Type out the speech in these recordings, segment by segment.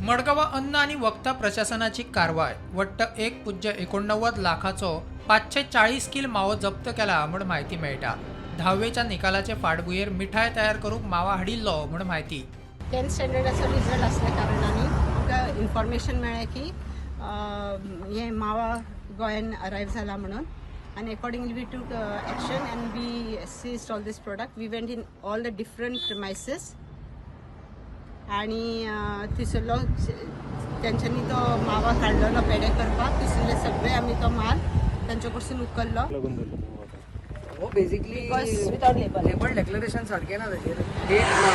मडगांवां अन्न आनी वखदां प्रशासनाची कारवाय. वट्ट 1.89 लाखाचो 540 कील मावो जप्त केला म्हूण म्हायती मेळटा. धावेच्या निकालाचे फाटभुंयेर मिठाय तयार करूंक मावा हाडिल्लो म्हूण म्हायती. 10th स्टँडर्डाचो रिजल्ट आसल्या कारणान आमकां इन्फॉर्मेशन मेळ्ळें की हें मावा गोंयान अरायव जाला म्हणून आनी accordingly we took action and we seized all this product. We went in all the different premises आणि थंयसरलो तेंच्यांनी तो मावा काडलेलो पेडे करपाक, थंयसरले सगळे आमी तो माल तांचे कडसून उखल्लो. हो, basically Because without label. Label declaration सारकें ना ताजेर, डेट ना,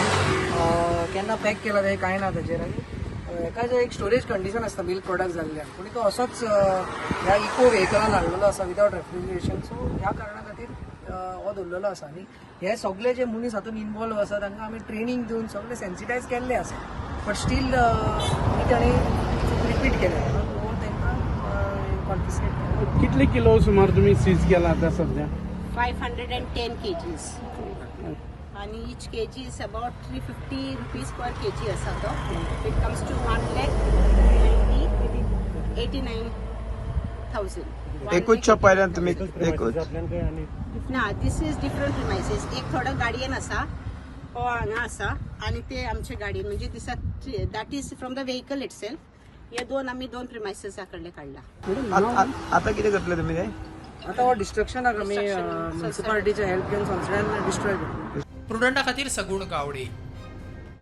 केन्ना पॅक केला तें कांय ना ताजेर. आनी हेका जे एक स्टोरेज कंडिशन आसता मिल्क प्रोडक्ट जाल्ल्यान, पूण तो असोच ह्या इको व्हेकलान हाडलेलो आसा विदावट रेफ्रिजरेशन. सो ह्या कारणा खातीर हो दवरलेलो आसा. आनी हे सगळे जे मनीस हातून इनवॉल्व आसा, तांकां आमी ट्रेनींग दिवन सगळे सेन्सिटायज केल्ले आसा, बट स्टील ताणें रिपीट केलें म्हणून हो तांकां कॉन्फिस्केट केला. कितले किलो सुमार तुम्ही सीज केला आता सध्या? 510 kgs आणि each kg is about ₹350 per kg आसा तो. It comes to 1,89,000. एकूच शॉपार तुमी, एकूच? ना, this is different premises. एक थोडो गाडयेन आसा, हो हांगा आसा आणि ते आमचे गाडयेन, म्हणजे दिसा that is from the vehicle itself. हे दोन आमी दोन प्रिमायसीसा कडले काडला. आता कितें करतले तुमी ते? आतां हो डिस्ट्रक्शनाक आमी Destruction. म्युन्सिपालिटीचे हेल्प घेवन संसदान डिस्ट्रॉय करतले. प्रुडंटा खातीर सगुण गावडे.